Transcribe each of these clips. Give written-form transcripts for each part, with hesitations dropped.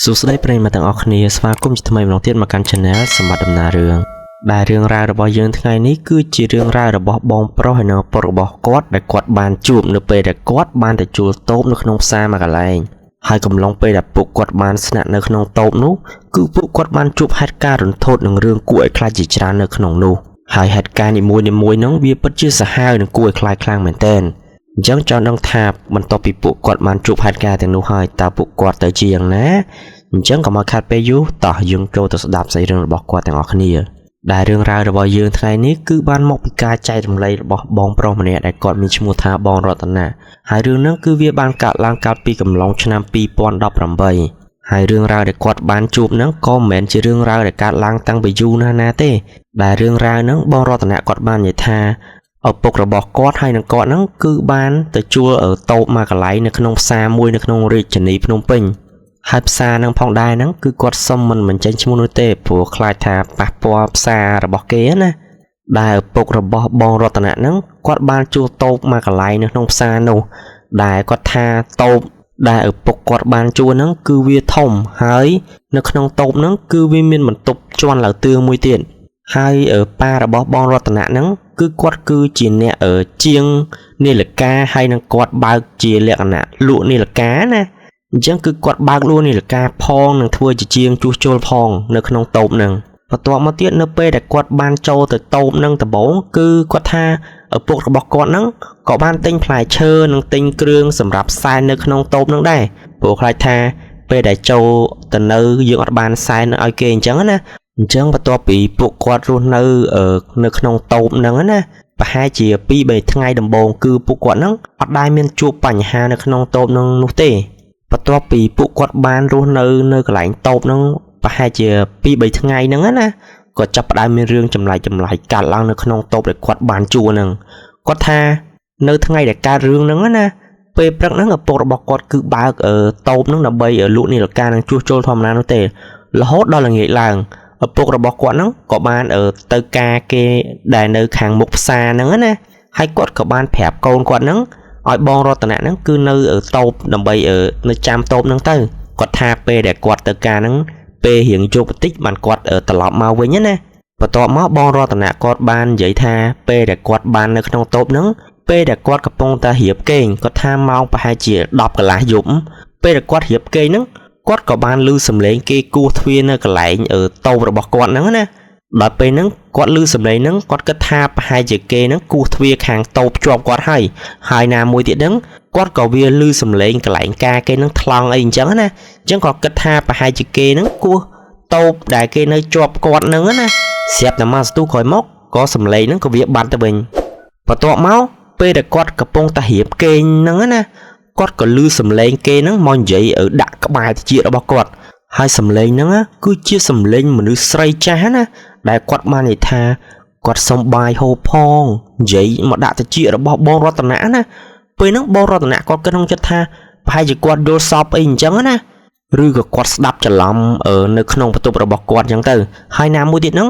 សួស្តីប្រិយមិត្តទាំងអស់គ្នាស្វាគមន៍ជាថ្មីម្ដងទៀតមកកាន់ Channel សម្បត្តិដំណើររឿងដែលរឿងរ៉ាវរបស់យើងថ្ងៃនេះគឺជារឿងរ៉ាវរបស់បងប្រុសហើយនិងឪពុករបស់គាត់ដែលគាត់បានជួបនៅពេលដែលគាត់បានទៅជួលតូបនៅក្នុងផ្សារមួយកន្លែងហើយកំឡុងពេលដែលពួកគាត់បានស្នាក់នៅក្នុងតូបនោះគឺពួកគាត់បានជួបហេតុការណ៍រន្ធត់និងរឿងគួរឲ្យខ្លាចជាច្រើននៅក្នុងនោះហើយហេតុការណ៍នីមួយៗហ្នឹងវាពិតជាសាហាវនិងគួរឲ្យខ្លាចខ្លាំងមែនទែនអញ្ចឹងចង់ដឹងថាបន្ទាប់ពីពួកគាត់បានជួបហេតុការណ៍ទាំងនោះហើយតើពួកគាត់ទៅជាយ៉ាងណាអញ្ចឹងកុំឲ្យខាត់ពេលយូរតោះយើងចូលទៅស្ដាប់សាច់រឿងរបស់គាត់ទាំងអស់គ្នាដែលរឿងរ៉ាវរបស់យើងថ្ងៃនេះគឺបានមកពីការចែករំលែករបស់បងប្រុសម្នាក់ដែលគាត់មានឈ្មោះថាបងរតនាហើយរឿងហ្នឹងគឺវាបានកើតឡើងកាលពីកំឡុងឆ្នាំ2018ហើយរឿងរ៉ាវដែលគាត់បានជួបហ្នឹងក៏មិនមែនជារឿងរ៉ាវដែលកើតឡើងតាំងពីយូរណាស់ណាទេដែលរឿងរ៉ាវហ្នឹងបងរតនាគាត់បាននិយាយថាឪពុករបស់គាត់ហើយនឹងគាត់ហ្នឹងគឺបានទៅជួលតូបមួយកន្លែងនៅក្នុងផ្សារមួយនៅក្នុងរាជធានីភ្នំពេញហើយផ្សារហ្នឹងផងដែរហ្នឹងគឺគាត់សុំមិនបញ្ចេញឈ្មោះនោះទេព្រោះខ្លាចថាប៉ះពាល់ផ្សាររបស់គេណាដែលឪពុករបស់បងរតនៈហ្នឹងគាត់បានជួលតូបមួយកន្លែងនៅក្នុងផ្សារនោះដែលគាត់ថាតូបដែលឪពុកគាត់បានជួលហ្នឹងគឺវាធំហើយនៅក្នុងតូបហ្នឹងគឺវាមានបន្ទប់ជាន់ឡើងទឿមួយទៀតហើយប៉ារបស់បងរតនៈហ្នឹងគឺគាត់គឺជាអ្នកជាងនាឡិកាហើយនឹងគាត់បើកជាលក្ខណៈលក់នាឡិកាណាអញ្ចឹងគឺគាត់បើកលក់នាឡិកាផងនិងធ្វើជាជាងជួសជុលផងនៅក្នុងតូបហ្នឹងបន្ទាប់មកទៀតនៅពេលដែលគាត់បានចូលទៅតូបហ្នឹងដំបូងគឺគាត់ថាឪពុករបស់គាត់ហ្នឹងក៏បានទិញផ្លែឈើនិងទិញគ្រឿងសម្រាប់សែននៅក្នុងតូបហ្នឹងដែរព្រោះខ្លាចថាពេលដែលចូលទៅនៅយើងអត់បានសែនឲ្យគេអញ្ចឹងណាអញ្ចឹងបន្ទាប់ពីពួកគាត់រស់នៅនៅក្នុងតូបហ្នឹងណាប្រហែលជា 2-3 ថ្ងៃដំបូងគឺពួកគាត់ហ្នឹងអត់ដែលមានជួបបញ្ហានៅក្នុងតូបហ្នឹងនោះទេបន្ទាប់ពីពួកគាត់បានរស់នៅនៅកន្លែងតូបហ្នឹងប្រហែលជា 2-3 ថ្ងៃហ្នឹងណាក៏ចាប់ផ្ដើមមានរឿងចម្លែកៗកើតឡើងនៅក្នុងតូបដែលគាត់បានជួលហ្នឹងគាត់ថានៅថ្ងៃដែលកើតរឿងហ្នឹងណាពេលព្រឹកហ្នឹងឪពុករបស់គាត់គឺបើកតូបហ្នឹងដើម្បីលក់នាឡិកានិងជួសជុលធម្មតានោះទេរហូតដល់ល្ងាចឡើងឪពុករបស់គាត់ហ្នឹងក៏បានទៅការគេដែលនៅខាងមុខផ្សារហ្នឹងណាហើយគាត់ក៏បានប្រាប់កូនគាត់ហ្នឹងឲ្យបងរតនៈហ្នឹងគឺនៅតូបដើម្បីនៅចាំតូបហ្នឹងទៅគាត់ថាពេលដែលគាត់ទៅការហ្នឹងពេលរៀងយប់បន្តិចបានគាត់ត្រឡប់មកវិញណាបន្ទាប់មកបងរតនៈគាត់បាននិយាយថាពេលដែលគាត់បាននៅក្នុងតូបហ្នឹងពេលដែលគាត់កំពុងតែរៀបគេងគាត់ថាម៉ោងប្រហែលជា10កន្លះយប់ពេលដែលគាត់រៀបគេងហ្នឹងគាត់ក៏បានឮសំឡេងគេគោះទ្វារនៅកន្លែងតូបរបស់គាត់ហ្នឹងណាដល់ពេលហ្នឹងគាត់ឮសំឡេងហ្នឹងគាត់គិតថាប្រហែលជាគេហ្នឹងគោះទ្វារខាងតូបជាប់គាត់ហើយហើយណាមួយទៀតហ្នឹងគាត់ក៏វាឮសំឡេងកន្លែងការគេហ្នឹងថ្លង់អីអញ្ចឹងណាអញ្ចឹងគាត់គិតថាប្រហែលជាគេហ្នឹងគោះតូបដែលគេនៅជាប់គាត់ហ្នឹងណាស្រាប់តែមកស្ទុះក្រោយមកក៏សំឡេងហ្នឹងក៏វាបាត់ទៅវិញបន្ទាប់មកពេលដែលគាត់កំពុងតែរៀបគេងហ្នឹងណាគាត់ក៏ឮសំឡេងគេហ្នឹងមកនិយាយដាក់ក្បែរត្រចៀករបស់គាត់ហើយសំឡេងហ្នឹងគឺជាសំឡេងមនុស្សស្រីចាស់ណាដែលគាត់បាននិយាយថាគាត់សុំបាយហូបផងនិយាយមកដាក់ត្រចៀករបស់បងរតនៈណាពេលហ្នឹងបងរតនៈគាត់គិតក្នុងចិត្តថាប្រហែលជាគាត់យល់សពអីអញ្ចឹងណាឬក៏គាត់ស្ដាប់ច្រឡំនៅក្នុងបន្ទប់របស់គាត់អញ្ចឹងទៅហើយណាមួយទៀតហ្នឹង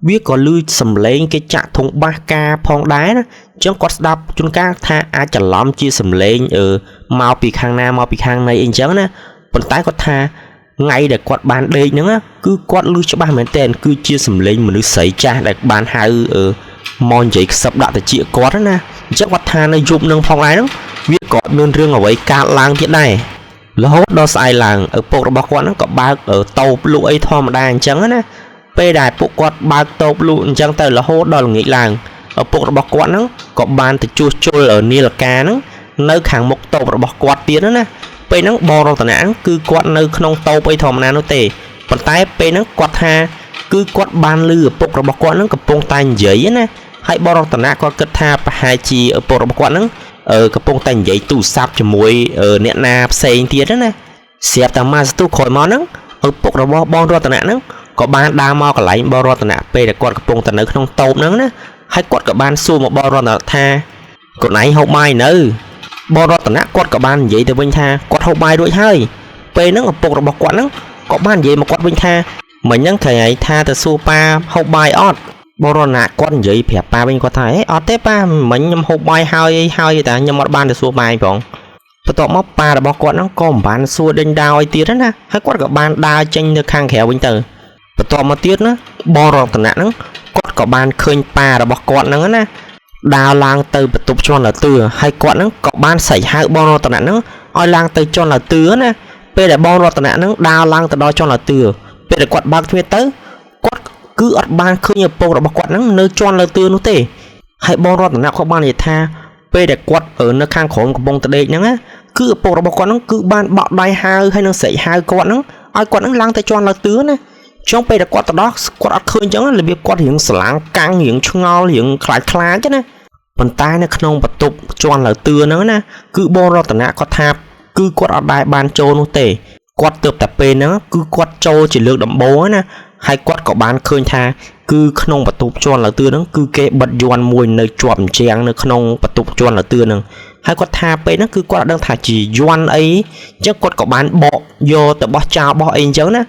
វាក៏ឮសំឡេងគេចាក់ធុងបាសការផងដែរណាអញ្ចឹងគាត់ស្ដាប់ជួនកាលថាអាចច្រឡំជាសំឡេងមកពីខាងណាមកពីខាងណីអីអញ្ចឹងណាប៉ុន្តែគាត់ថាថ្ងៃដែលគាត់បានដេកហ្នឹងគឺគាត់ឮច្បាស់មែនទែនគឺជាសំឡេងមនុស្សស្រីចាស់ដែលបានហៅមកនិយាយខ្សឹបដាក់ត្រចៀកគាត់ណាអញ្ចឹងគាត់ថានៅយប់នឹងផងដែរហ្នឹងវាក៏មានរឿងអ្វីកើតឡើងទៀតដែររហូតដល់ស្អែកឡើងឪពុករបស់គាត់ហ្នឹងក៏បើកតូបលក់អីធម្មតាអញ្ចឹងណាពេលដែលពួកគាត់បើកតូបលក់អញ្ចឹងទៅរហូតដល់ល្ងាចឡើងឪពុករបស់គាត់ហ្នឹងក៏បានទៅជួសជុលនាឡិកាហ្នឹងនៅខាងមុខតូបរបស់គាត់ទៀតណាពេលហ្នឹងបងរតនៈគឺគាត់នៅក្នុងតូបអីធម្មតានោះទេប៉ុន្តែពេលហ្នឹងគាត់ថាគឺគាត់បានឮឪពុករបស់គាត់ហ្នឹងកំពុងតែនិយាយណាហើយបងរតនៈគាត់គិតថាប្រហែលជាឪពុករបស់គាត់ហ្នឹងកំពុងតែនិយាយទូរស័ព្ទជាមួយអ្នកណាផ្សេងទៀតណាស្រាប់តែមកស្ទុះក្រោយមកហ្នឹងឪពុករបស់បងរតនៈហ្នឹងក៏បានដើរមកកន្លែងបងរតនៈពេលដែលគាត់កំពុងតែនៅក្នុងតូបហ្នឹងណាហើយគាត់ក៏បានសួរមកបងរតនៈថាកូនឯងហូបបាយនៅបងរតនៈគាត់ក៏បាននិយាយទៅវិញថាគាត់ហូបបាយរួចហើយពេលហ្នឹងឪពុករបស់គាត់ហ្នឹងក៏បាននិយាយមកគាត់វិញថាមិញហ្នឹងត្រូវឯងថាទៅសួរប៉ាហូបបាយអត់បងរតនៈគាត់និយាយប្រាប់ប៉ាវិញគាត់ថាអេអត់ទេប៉ាមិញខ្ញុំហូបបាយហើយហើយតែខ្ញុំអត់បានទៅសួរបាយផង បន្ទាប់មកប៉ារបស់គាត់ហ្នឹងក៏មិនបានសួរដេញដោលអីទៀតណាហើយគាត់ក៏បានដើរចេញនៅខាងក្រៅវិញទៅបន្ទាប់មកទៀតណាបងរតនៈហ្នឹងគាត់ក៏បានឃើញប៉ារបស់គាត់ហ្នឹងណាដើរឡើងទៅបន្ទប់ជាន់លើទឿហើយគាត់ហ្នឹងក៏បានស្រែកហៅបងរតនៈហ្នឹងឲ្យឡើងទៅជាន់លើទឿណាពេលដែលបងរតនៈហ្នឹងដើរឡើងទៅដល់ជាន់លើទឿពេលដែលគាត់បើកទ្វារទៅគាត់គឺអត់បានឃើញឪពុករបស់គាត់ហ្នឹងនៅជាន់លើទឿនោះទេហើយបងរតនៈគាត់បាននិយាយថាពេលដែលគាត់នៅខាងក្រោមកំពុងតដេកហ្នឹងណាគឺឪពុករបស់គាត់ហ្នឹងគឺបានបក់ដៃហៅហើយនឹងស្រែកហៅគាត់ហ្នឹងឲ្យគាត់ហ្នឹងឡើងទៅជាន់លើទឿណាចុងពេលដែលគាត់ទៅដល់គាត់អត់ឃើញអញ្ចឹងរបៀបគាត់រៀងស្រឡាងកាំងរៀងឆ្ងល់រៀងខ្លាចខ្លាចណាប៉ុន្តែនៅក្នុងបន្ទប់ជាន់លើទឿហ្នឹងណាគឺបងរតនៈគាត់ថាគឺគាត់អត់ដែលបានចូលនោះទេគាត់ទើបតែពេលហ្នឹងគឺគាត់ចូលជាលើកដំបូងណាហើយគាត់ក៏បានឃើញថាគឺក្នុងបន្ទប់ជាន់លើទឿហ្នឹងគឺគេបិទយ័ន្តមួយនៅជាប់អញ្ចាំងនៅក្នុងបន្ទប់ជាន់លើទឿហ្នឹងហើយគាត់ថាពេលហ្នឹងគឺគាត់អត់ដឹងថាជាយ័ន្តអីអញ្ចឹងគាត់ក៏បានបកយកទៅបោះចោលបោះអីអញ្ចឹងណា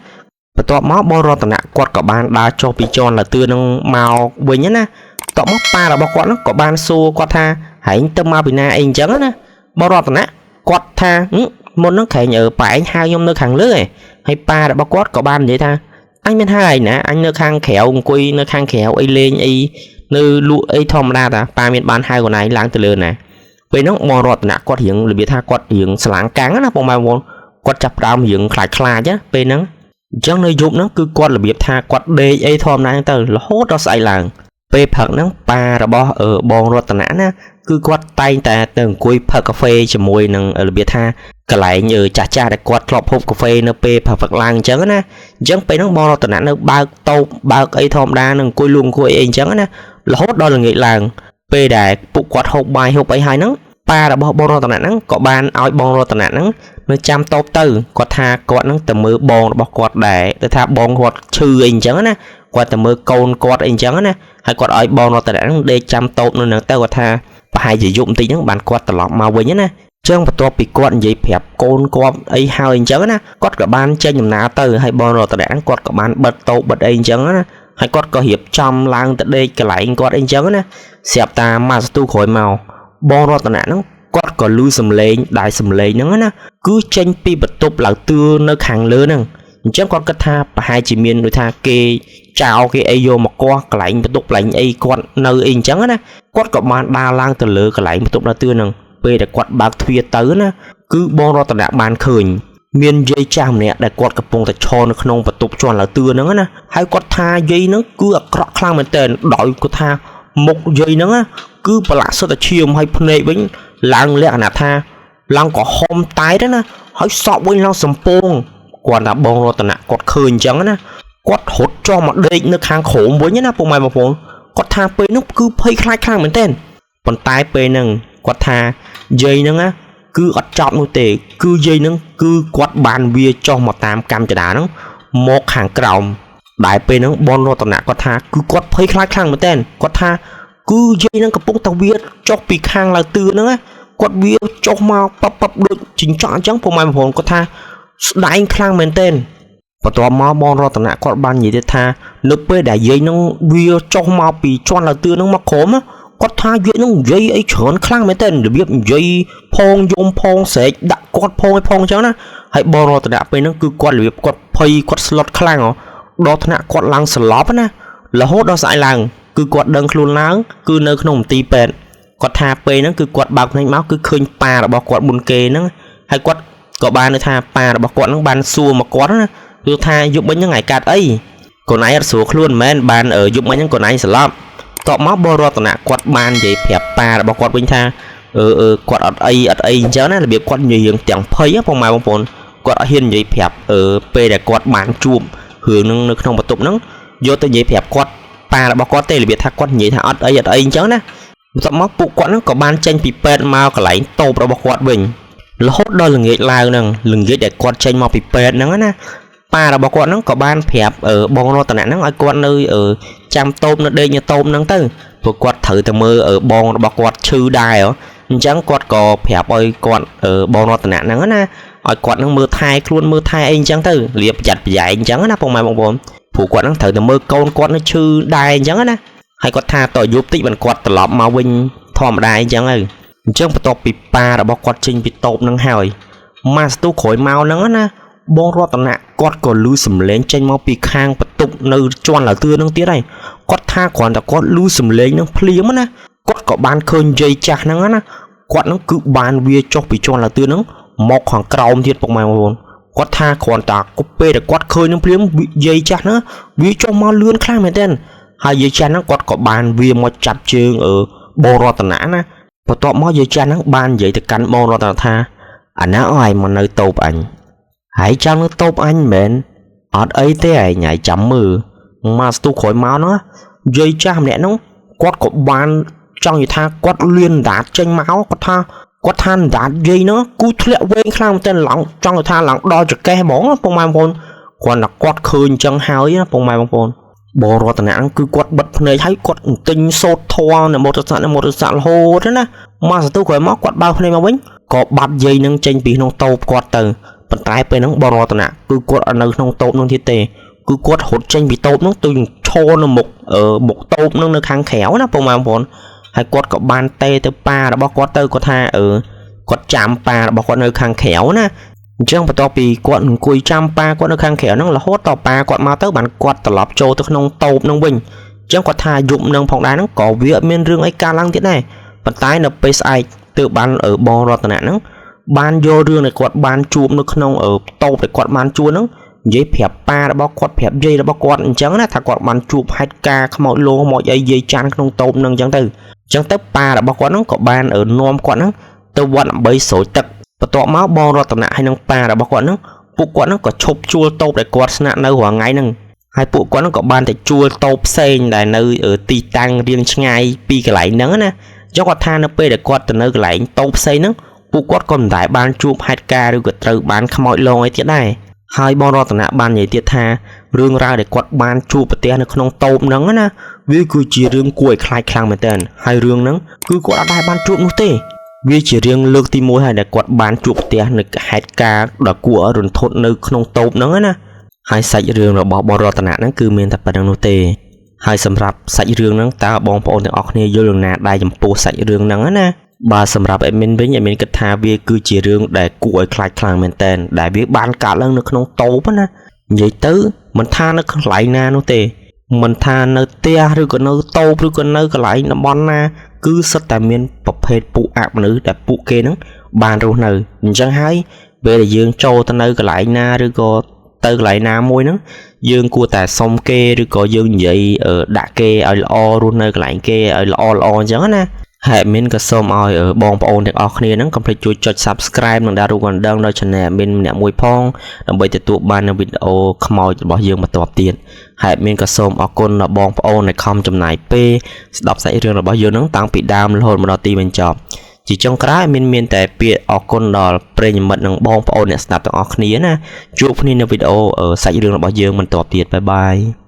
បន្ទាប់មកបងរតនៈគាត់ក៏បានដើរចុះពីជាន់លើទឿហ្នឹងមកវិញណាបន្ទាប់មកប៉ារបស់គាត់ហ្នឹងក៏បានសួរគាត់ថាហែងទៅមកពីណាអីអញ្ចឹងណាបងរតនៈគាត់ថាមុនហ្នឹងក្រែងប៉ែងហៅខ្ញុំនៅខាងលើឯងហើយប៉ារបស់គាត់ក៏បាននិយាយថាអញមានហៅឯណាអញនៅខាងក្រៅអង្គុយនៅខាងក្រៅអីលេងអីនៅលក់អីធម្មតាតាប៉ាមានបានហៅខ្លួនឯងឡើងទៅលើណាពេលហ្នឹងបងរតនៈគាត់រៀងរបៀបថាគាត់រៀងស្លាងកាំងណាបងប្អូនគាត់ចាប់ផ្ដើមរៀងខ្លាចខ្លាចណាពេលហ្នឹងអញ្ចឹងនៅយប់ហ្នឹងគឺគាត់របៀបថាគាត់ដេកអីធម្មតាទៅរហូតដល់ស្អែកឡើងពេលព្រឹកហ្នឹងប៉ារបស់បងរតនៈណាគឺគាត់តែងតែទៅអង្គុយផឹកកាហ្វេជាមួយនឹងរបៀបថាកន្លែងចាស់ចាស់ដែលគាត់ធ្លាប់ហូបកាហ្វេនៅពេលព្រឹកឡើងអញ្ចឹងណាអញ្ចឹងពេលហ្នឹងបងរតនៈនៅបើកតូបបើកអីធម្មតានឹងអង្គុយលក់អង្គុយអីអញ្ចឹងណារហូតដល់ល្ងាចឡើងពេលដែលពួកគាត់ហូបបាយហូបអីហើយហ្នឹងប៉ារបស់បងរតនៈហ្នឹងក៏បានឲ្យបងរតនៈហ្នឹងនៅចាំតូបទៅគាត់ថាគាត់ហ្នឹងទៅមើលបងរបស់គាត់ដែរទៅថាបងគាត់ឈឺអីអញ្ចឹងណាគាត់ទៅមើលកូនគាត់អីអញ្ចឹងណាហើយគាត់ឲ្យបងរតនៈហ្នឹងដេកចាំតូបនៅហ្នឹងទៅគាត់ថាប្រហែលជាយប់បន្តិចហ្នឹងបានគាត់ត្រឡប់មកវិញណាចឹងបន្ទាប់ពីគាត់និយាយប្រាប់កូនគាត់អីហើយអញ្ចឹងណាគាត់ក៏បានចេញដំណើរទៅហើយបងរតនៈហ្នឹងគាត់ក៏បានបិទតូបបិទអីអញ្ចឹងណាហើយគាត់ក៏រៀបចំឡើងទៅដេកកន្លែងគាត់អីអញ្ចឹងណាស្រាប់តាម៉ាស្ទូក្រោយមកបងរតនៈហ្នឹងគាត់ក៏លឺសំឡេងដែលសំឡេងហ្នឹងណាគឺចេញពីបន្ទប់ឡៅទឿនៅខាងលើហ្នឹងអញ្ចឹងគាត់គិតថាប្រហែលជាមានដូចថាគេចោលគេអីយកមកគាស់កន្លែងបន្ទប់កន្លែងអីគាត់នៅអីអញ្ចឹងណាគាត់ក៏បានដើរឡើងទៅលើកន្លែងបន្ទប់ឡៅទឿហ្នឹងពេលដែលគាត់បើកទ្វារទៅណាគឺបងរតនៈបានឃើញមានយាយចាស់ម្នាក់ដែលគាត់កំពុងតែឈរនៅក្នុងបន្ទប់ជាន់លើទឿហ្នឹងណាហើយគាត់ថាយាយហ្នឹងគឺអាក្រក់ខ្លាំងមែនទែនដោយគាត់ថាមុខយាយហ្នឹងណាគឺប្រឡាក់សុទ្ធតែឈាមហើយភ្នែកវិញឡើងលក្ខណៈថាឡើងក្រហមតែទៅណាហើយសក់វិញឡើងសំពងគាត់ថាបងរតនៈគាត់ឃើញអញ្ចឹងណាគាត់រត់ចុះមកដេកនៅខាងក្រោមវិញណាពុកម៉ែបងប្អូនគាត់ថាពេលនោះគឺភ័យខ្លាចខ្លាំងមែនទែនប៉ុន្តែពេលហ្នឹងគាត់ថាយាយហ្នឹងណាគឺអត់ចប់នោះទេគឺយាយហ្នឹងគឺគាត់បានវាចុះមកតាមកម្មចដាហ្នឹងមកខាងក្រោមដែលពេលហ្នឹងបងរតនៈគាត់ថាគឺគាត់ភ័យខ្លាចខ្លាំងមែនទែនគាត់ថាគឺយាយហ្នឹងកំពុងតែវាចុះពីខាងលើទឿហ្នឹងណាគាត់វាចុះមកប៉បប៉បដូចចិញ្ចក់អញ្ចឹងពុកម៉ែបងប្អូនគាត់ថាស្ដែងខ្លាំងមែនទែនបន្ទាប់មកបងរតនៈគាត់បាននិយាយទៀតថានៅពេលដែលយាយហ្នឹងវាចុះមកពីជាន់លើទឿហ្នឹងមកក្រោមគាត់ថាយាយហ្នឹងនិយាយអីច្រើនខ្លាំងមែនទែនរបៀបនិយាយផងយំផងស្រែកដាក់គាត់ផងអីផងអញ្ចឹងណាហើយបងរតនៈពេលហ្នឹងគឺគាត់របៀបគាត់ភ័យគាត់ស្លុតខ្លាំងដល់ថ្នាក់គាត់ឡើងស្លប់ណារហូតដល់ស្អែកឡើងគឺគាត់ដឹងខ្លួនឡើងគឺនៅក្នុងមន្ទីរពេទ្យគាត់ថាពេលហ្នឹងគឺគាត់បើកភ្នែកមកគឺឃើញប៉ារបស់គាត់មុនគេហ្នឹងហើយគាត់ក៏បានន័យថាប៉ារបស់គាត់ហ្នឹងបានសួរមកគាត់ណាគឺថាយប់មិញហ្នឹងថ្ងៃកាត់អីកូនឯងអត់ស្រួលខ្លួនមែនបានយប់មិញហ្នឹងកូនឯងស្លាប់តបមកបងរតនៈគាត់បាននិយាយប្រាប់ប៉ារបស់គាត់វិញថាគាត់អត់អីអត់អីអញ្ចឹងណារបៀបគាត់និយាយរឿងទាំងភ័យបងម៉ែបងប្អូនគាត់អត់ហ៊ាននិយាយប្រាប់ពេលដែលគាត់បានជួបរឿងហ្នឹងនៅក្នុងបន្ទប់ហ្នឹងយកទៅនិយាយប្រាប់គាត់ប៉ារបស់គាត់ទេរបៀបថាគាត់និយាយថាអត់អីអត់អីអញ្ចឹងណាបន្ទាប់មកពួកគាត់ហ្នឹងក៏បានចេញពីពេទ្យមកកន្លែងតូបរបស់គាត់វិញរហូតដល់ល្ងាចឡើងហ្នឹងល្ងាចដែលគាត់ចេញមកពីពេទ្យហ្នឹងណាប៉ារបស់គាត់ហ្នឹងក៏បានប្រាប់បងរតនៈហ្នឹងឲ្យគាត់នៅចាំតូបនៅដេកនៅតូបហ្នឹងទៅព្រោះគាត់ត្រូវតែមើលបងរបស់គាត់ឈឺដែរអញ្ចឹងគាត់ក៏ប្រាប់ឲ្យគាត់បងរតនៈហ្នឹងណាឲ្យគាត់ហ្នឹងមើលថែខ្លួនមើលថែអីអញ្ចឹងទៅរៀបប្រយ័ត្នប្រយែងអញ្ចឹងណាពុកម៉ែបងប្អូនព្រោះគាត់ហ្នឹងត្រូវតែមើលកូនគាត់នៅឈឺដែរអញ្ចឹងណាហើយគាត់ថាតយប់តិចបានគាត់ត្រឡប់មកវិញធម្មតាអញ្ចឹងទៅអ អញ្ចឹងបន្ទាប់ពីប៉ារបស់គាត់ចេញពីតូបនឹងហើយម៉ាស្ទុះក្រោយមកហ្នឹងណាបងរតនៈគាត់ក៏លឺសំឡេងចេញមកពីខាងបន្ទប់នៅជាន់ឡាទឿនឹងទៀតហើយគាត់ថាគ្រាន់តែគាត់លឺសំឡេងនឹងភ្លាមណាគាត់ក៏បានឃើញយាយចាស់ហ្នឹងណាគាត់ហ្នឹងគឺបានវាចុះពីជាន់ឡាទឿហ្នឹងមកខាងក្រោមទៀតពុកម៉ែបងប្អូនគាត់ថាគ្រាន់តែគប់ពេលដែលគាត់ឃើញនឹងភ្លាមយាយចាស់ហ្នឹងវាចុះមកលឿនខ្លាំងមែនទែនហើយយាយចាស់ហ្នឹងគាត់ក៏បានវាមកចាប់ជើងបងរតនៈណាបន្ទាប់មកយាយចាស់ហ្នឹងបាននិយាយទៅកាន់បងរតនៈថាអាណាអើយមកនៅតូបអញហើយចង់នៅតូបអញមែនអត់អីទេឯងហើយចាំមើលមកស្ទុះក្រោយមកហ្នឹងយាយចាស់ម្នាក់ហ្នឹងគាត់ក៏បានចង់និយាយថាគាត់លៀនដាតចេញមកគាត់ថាដាតយាយហ្នឹងគូធ្លាក់វែងខ្លាំងមែនទែនឡើងចង់និយាយថាឡើងដល់ចកេះហ្មងពុកម៉ែបងប្អូនគ្រាន់តែគាត់ឃើញអញ្ចឹងហើយណាពុកម៉ែបងប្អូនបងរតនៈហ្នឹងគឺគាត់បិទភ្នែកហើយគាត់ទិញសូត្រធម៌នមោទស្សៈនមោទស្សៈរហូតណាមកស្ទុះក្រោយមកគាត់បើកភ្នែកមកវិញក៏បាត់យាយនឹងចេញពីក្នុងតូបគាត់ទៅប៉ុន្តែពេលហ្នឹងបងរតនៈគឺគាត់អត់នៅក្នុងតូបនោះទៀតទេគឺគាត់រត់ចេញពីតូបនោះទៅឈរនៅមុខមុខតូបនោះនៅខាងក្រៅណាពុកម៉ែបងប្អូនហើយគាត់ក៏បានតេទៅប៉ារបស់គាត់ទៅគាត់ថាគាត់ចាំប៉ារបស់គាត់នៅខាងក្រៅណាអញ្ចឹងបន្ទាប់ពីគាត់អង្គុយចាំប៉ាគាត់នៅខាងក្រៅហ្នឹងរហូតដល់ប៉ាគាត់មកទៅបានគាត់ត្រឡប់ចូលទៅក្នុងតូបហ្នឹងវិញអញ្ចឹងគាត់ថាយប់នឹងផងដែរហ្នឹងក៏វាអត់មានរឿងអីកើតឡើងទៀតដែរប៉ុន្តែនៅពេលស្អែកទើបបានបងរតនៈហ្នឹងបានយករឿងដែលគាត់បានជួបនៅក្នុងតូបដែលគាត់បានជួបហ្នឹងនិយាយប្រាប់ប៉ារបស់គាត់ប្រាប់យាយរបស់គាត់អញ្ចឹងណាថាគាត់បានជួបហេតុការណ៍ខ្មោចលោខ្មោចអីយាយចាន់ក្នុងតូបហ្នឹងអញ្ចឹងទៅប៉ារបស់គាត់ហ្នឹងក៏បាននាំគាត់ហ្នឹងទៅវត្តដើម្បីស្រោចទឹកបន្ទាប់មកបងរតនៈហើយនឹងប៉ារបស់គាត់ហ្នឹងពួកគាត់ហ្នឹងក៏ឈប់ជួលតូបដែលគាត់ស្នាក់នៅរាល់ថ្ងៃហ្នឹងហើយពួកគាត់ហ្នឹងក៏បានតែជួលតូបផ្សេងដែលនៅទីតាំងរៀងឆ្ងាយពីកន្លែងហ្នឹងណាចុះគាត់ថានៅពេលដែលគាត់ទៅនៅកន្លែងតូបផ្សេងហ្នឹងពួកគាត់ក៏មិនដែលបានជួបហេតុការណ៍ឬក៏ត្រូវបានខ្មោចលងអីទៀតដែរហើយបងរតនៈបាននិយាយទៀតថារឿងរ៉ាវដែលគាត់បានជួបប្រទះនៅក្នុងតូបហ្នឹងណាវាគឺជារឿងគួរឲ្យខ្លាចខ្លាំងមែនទែនហើយរឿងហ្នឹងគឺគាត់អត់ដែលបានជួបនោះទេវាជារឿងលើកទី1ហើយដែលគាត់បានជួបប្រទះនៅហេតុការណ៍ដ៏គួរឲ្យរន្ធត់នៅក្នុងតូបហ្នឹងណាហើយសាច់រឿងរបស់បងរតនៈហ្នឹងគឺមានតែប៉ុណ្្នឹងនោះទេហើយសម្រាប់សាច់រឿងហ្នឹងតើបងប្អូនទាំងអស់គ្នាយល់យ៉ាងណាដែរចំពោះសាច់រឿងហ្នឹងណាបាទសម្រាប់ admin វិញ admin គិតថាវាគឺជារឿងដែលគួរឲ្យខ្លាចខ្លាំងមែនទែនដែលវាបានកើតឡើងនៅក្នុងតូបណានិយាយទៅមិនថានៅកន្លែងណានោះទេមិនថានៅផ្ទះឬក៏នៅតូបឬក៏នៅកន្លែងតំបន់ណាគឺសុទ្ធតែមានប្រភេទពួកអមនុស្សដែលពួកគេហ្នឹងបានរស់នៅអញ្ចឹងហើយពេលដែលយើងចូលទៅនៅកន្លែងណាឬក៏ទៅកន្លែងណាមួយហ្នឹងយើងគួរតែសុំគេឬក៏យើងនិយាយដាក់គេឲ្យល្អរស់នៅកន្លែងគេឲ្យល្អល្អអញ្ចឹងណាហើយ admin ក៏សូមឲ្យបងប្អូនទាំងអស់គ្នាហ្នឹងកុំភ្លេចជួយចុច Subscribe និងដាក់រូបកណ្ដឹងដល់ Channel admin ម្នាក់មួយផងដើម្បីទទួលបាននូវវីដេអូខ្មោចរបស់យើងបន្តទៀតហើយ admin ក៏សូមអរគុណដល់បងប្អូនដែលខំចំណាយពេលស្ដាប់សាច់រឿងរបស់យើងហ្នឹងតាំងពីដើមរហូតមកដល់ទីបញ្ចប់ជាចុងក្រោយមានតែពាក្យអរគុណដល់ប្រិយមិត្តនិងបងប្អូនអ្នកស្ដាប់ទាំងអស់គ្នាណាជួបគ្នានៅវីដេអូសាច់រឿងរបស់យើងបន្តទៀតបាយបាយ។